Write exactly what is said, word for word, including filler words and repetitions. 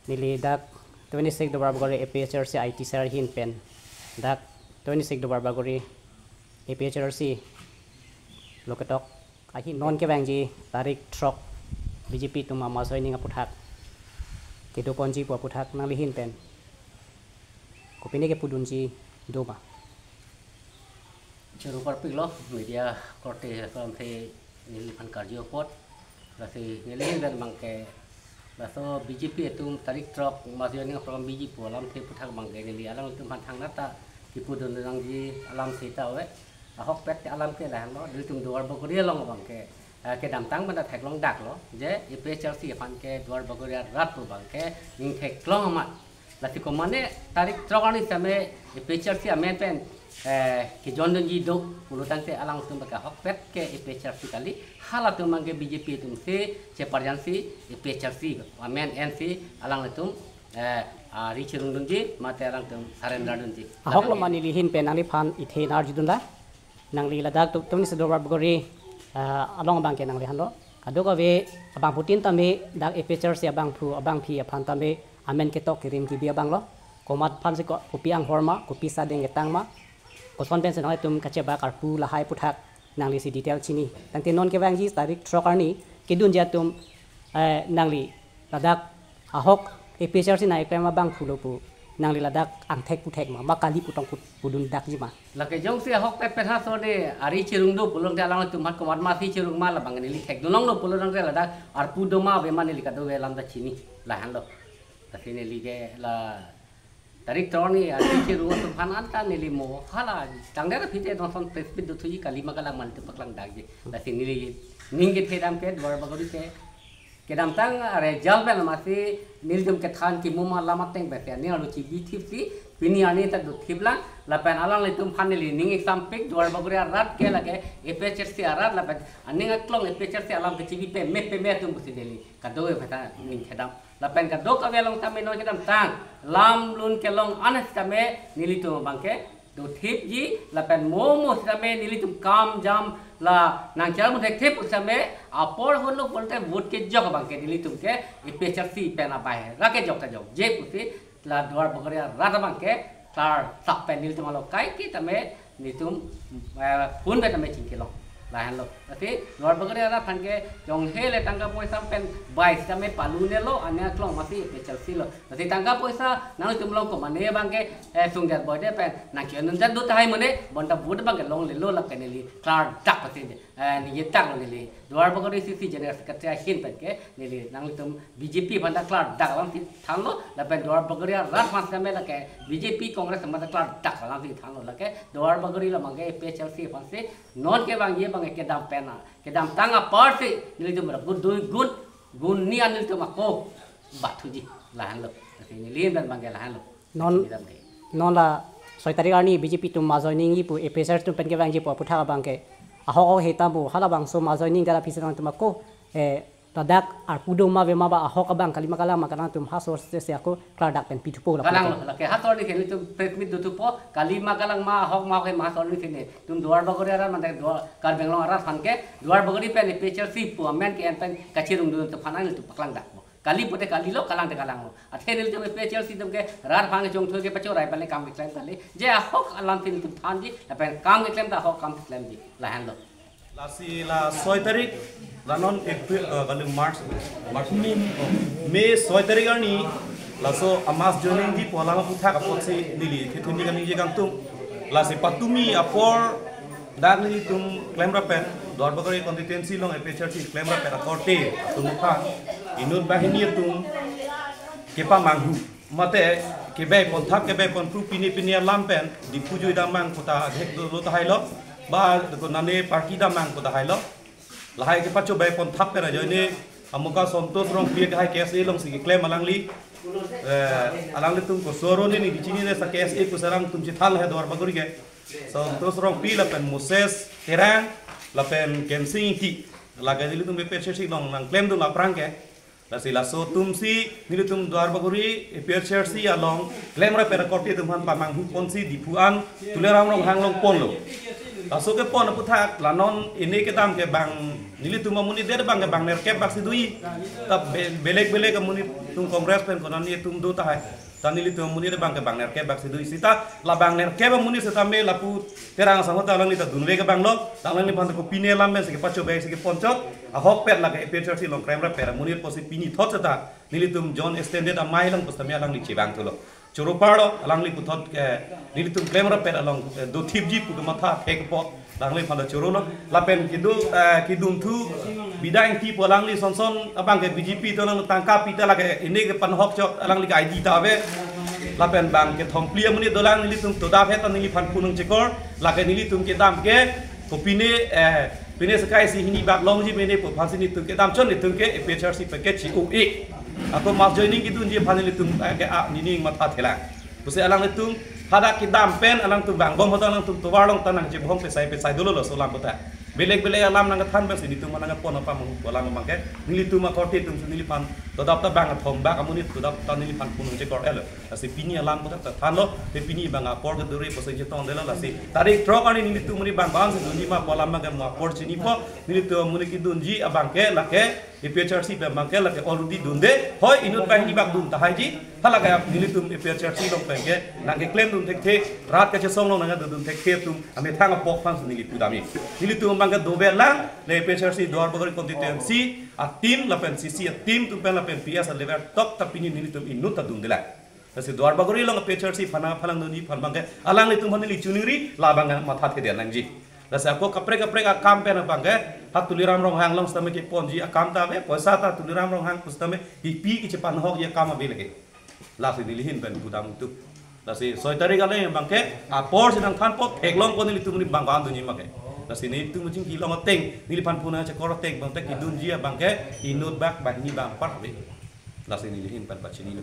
Neli dak twenty-six Duarbagori A P H L C I T cell ahin pen dak twenty-six Duarbagori A P H L C lo ketok ahin non kevangji tarik throk B J P atum ama joining aputhak kedoponji pu aputhak nangli ahin pen kopine kepudunji do ma? Choro parpiklo media korte alamthe neliphan karju apot. Lasi neli ahin pen abangke laso B J P atum tarik throk ama joining program biji pu alamthe aputhak abangke neli alanglitum aphan thangnat ta kepudun nangji alamthe ta ave. Ahokpet alam ke lahenlo, nelitum Duarbagori along abangke, eh, kedamtang pen ta theklong daklo, je A P H L C aphan ke Duarbagori arat pu abangke ning theklong amat. Lasi komane tarik throk arni sitame A P H L C amen pen, eh, kejoin dunji do pulo tangte alangtum abangke ahokpet ke A P H L C kali, halatum abangke B J P atum si cheparjan si A P H L C amen en si alanglitum, eh, ari cherung dunji mate alangtum surrender dunji. Ahok lo ma neli ahin pen nangliphan ithe arjudun la. Nangli ladak tu, twenty-six Duarbagori, ah, along abangke nangli henlo. Kadokave abangphutin tame dak A P H L C abangphu abangphi aphan tame amen ketok kerim kebi abanglo. Komat aphan si ko, kopi anghor ma, kopi asadeng ketang ma, koson pen si nanglitum kachebak arpu lahai aputhak nangli si detail chini. Tangte non kevangji tarik throk arni kedunji atum, eh, nangli ladak ahok A P H L C nangkeklem abangphu lo pu nangli ladak angthek puthek ma, ma kali pu tong pu, pudun dakji ma? Lake jongsi ahokpet pen ha so de ari cherung do pulote alangtum aphan komat ma si cherung ma, labang neli thekdun longlo pulo tangte ladak arpu do ma ave ma neli kadokave alam ta chini, lahenlo. Lasi neli ke la tarik throk arni ari cherung atum aphan anta neli mo hala tangdet aphi te non ason press meet dothuji, kali ma kalang ma nelitum paklang dakji. Lasi neli ning kethe dam ke Duarbagori ke kedamtang result pen amatsi nelitum kethan kimu ma alam ateng pen si aning arlo chibi thip si pini arni ta do thip lang, lapen alanglitum aphan neli ning ingsampik, Duarbagori arat ke lake A P H L C arat lapen aning aklong A P H L C alam kechibi peme peme atum pusi neli kadokave ta ning kedam. Lapen kadokave along tame non kedamtang lam lun kelong an sitame nelitum abangke do thipji, lapen mo mo sitame nelitum kam jam la nangchar mu thek thip sitame apor holo pulote vote kejok abangke nelitum ke A P H L C pen abai ra kejok kejokje pusi la Duarbagori arat abangke klardak pen nelitum alo kaike tame nelitum, eh, phone pen tame chingkilong. Lahenlo. Lasi Duarbagori arat aphan ke jong hele tangka poisa pen bai sitame palunelo, aning aklong masi A P H L C lo. Lasi tangka poisa nanglitum along komane abangke, eh, sungdet boide pen nangchonun jat do tahai mane, bonta vote abangke longlelo lake neli klardak pasi, eh, neli tak lo neli Duarbagori C C General Secretary ahin pen ke neli nanglitum B J P aphan ta klardak alamsi thanlo, lapen Duarbagori arat aphan sitame lake B J P Congress aphan ta klardak alamsi thanlo, lake Duarbagori lo abangke A P H L C aphan si non kevangji abangke kedam pen a, kedamtang apar si nelitum ra gun dui gun, gun ni an nelitum ako bathuji, lahenlo. Lasi neli ahin pen abangke lahenlo. Non, kedam ke. Non la soi tarik arni B J P atum ama joining ji pu, A P H L C atum pen kevangji pu aputhak abangke ahok ahok he tamo, halabangso ama joining dala pisi nangtum ako, eh, ladak arpu do ma ave ma ba, ahok abang kali ma kalang ma, kalang atum ha so se se ako klardak pen pithupo la. Kalanglo, lake ha so arni ke nelitum press meet dothupo, kali ma kalang ma, ahok ma ahok he ma ha so arni ke nelitum Duarbagori arat mate Duar, Karbi Anglong arat aphan ke Duarbagori pen A P H L C pu amen ke-en pen kacherung dun atum aphan nelitum paklang dakpo. Kali pute kalilo, kalang te kalanglo. Athe nelitum A P H L C atum ke rat aphan kechongthu kepachorai pen le kam keklem kali. Je ahok alam si nelitum thanji, lapen kam keklem ta ahok kam keklemji. Lahenlo. Lasi la soi tarik, la non April, eh, kali March, March, May, May soi tarik arni, laso ama joining ji pu alam aputhak apotsi neli kethe ni kami je kangtung. Lasi patumi apor dak nelitum klemrap pen, Duarbagori constituency along A P H L C klemrap pen akorte atum aphan inut banghini atum kepamanghu mate kebai ponthap kebai ponphru pini pini alam pen Diphu jui damnang pu ta adhek dolo tahailo, ba konane party damnang pu tahailo. Lahai kepachobai ponthap pen ajoine amuka Santosh Rongpi ke hai K S A alongsi keklem alangli, eh, alanglitum koson arni neli kachinine, sa K S A pu sarang atum chethan lahai Duarbagori ke. Santosh Rongpi lapen Moses Terang lapen Kensing Ingti, lake nelitum A P H L C along nangklemdun aphrang ke. Lasi laso atum si nelitum Duarbagori A P H L C along klemrap pen akorte atum aphan pamanghu ponsi Diphu an Tuliram Ronghang along ponlo. Laso kepon aputhak la non ini kedam ke bang nelitum amonit der abangke bang nerkep bak si do-i. Ta be-, belek belek amonit Tum Congress pen konani atum do tahai. Ta nelitum amonit abang ke bang nerkep bak si do isi ta, la bang nerkep amonit setame lapu Terang asangho ta alangli ta dunvek abang lo, ta alangliphan ta kopine alam pen si kepachobei si keponchot, ahokpet lake A P H L C along klemrappet amonit pusi pini thot seta nelitum John Extended amei along pusitame alangli chevangthulo. Choro parlo, alangli puthot, eh, nelitum klemrappet along, eh, dothipji pu kematha thek apot, alangliphan ta chorolo. Lapen kedo, eh, kedun thu, bida ingti pu alangli sonson abang ke B J P to nang tangka pita lake ini ke panhok chok alangli ke I D ta ave. Lapen bang kethom phli amonit dolang, nelitum to daphe ta neliphan phone nangchekor, lake nelitum kedam ke, kopine, eh, pine sekai isi hini bak longji mene pu aphansi nelitum kedam chot nelitum ke A P H L C package si o e. Ako mass joining kedunji aphan nelitum, eh, ke a nining matha thelang. Pusi alanglitum hadak kedam pen alangtum vangbom ahut alangtum tovar along ta nangchebhong pesai pesai dolo laso alam puta. Belek belek alam nangkethan pensi nelitum nangkepon apam alam abang ke, nelitum akorte atum si neliphan to dap ta bang kethom bak amonit to dap ta neliphan phone nangchekor-etlo. Lasi pini alam puta ta thanlo, te pini bang apor keduri pusi chetongdelo lasi. Tarik throk arni nelitum amonit bang bang si dunji ma pu alam abang ke mo apor chinipo, nelitum amonit kedunji abang ke lake A P H L C pen abang ke lake already dunde, hoi inut banghini bak dun tahaiji, halake nelitum A P H L C along pen ke nangkeklem dun thekthe, rat kachesong along nangdun thekthe atum amethang apok aphansi neli pudamji. Nelitum abang ke dover lang, le A P H L C Duarbagori constituency a team lapen C C a team atum pen lapen P S a level tok ta pini nelitum inut ta dundelang. Lasi Duarbagori along A P H L C aphan aphan along dunji aphan abang ke alanglitum aphan neli choningri, labang matha thedetnangji. Lasi ako kaprek kaprek akam pen abang ke, ha Tuliram Ronghang along sitame keponji akam ta ave, poisa ta Tuliram Ronghang pusitame pipi kechepanhokji akam ave lake. Lasi neli ahin pen pudam tu. Lasi soi tarik arni abang ke apor si nangthanpo, theklongpo nelitum amonit bang bang dunji abang ke. Lasi nelitum chingki long ateng, neliphan phone nangchekor ateng abang ta kedunji abang ke inut bak banghini bak anpar ave. Lasi neli ahin pen pachinilo.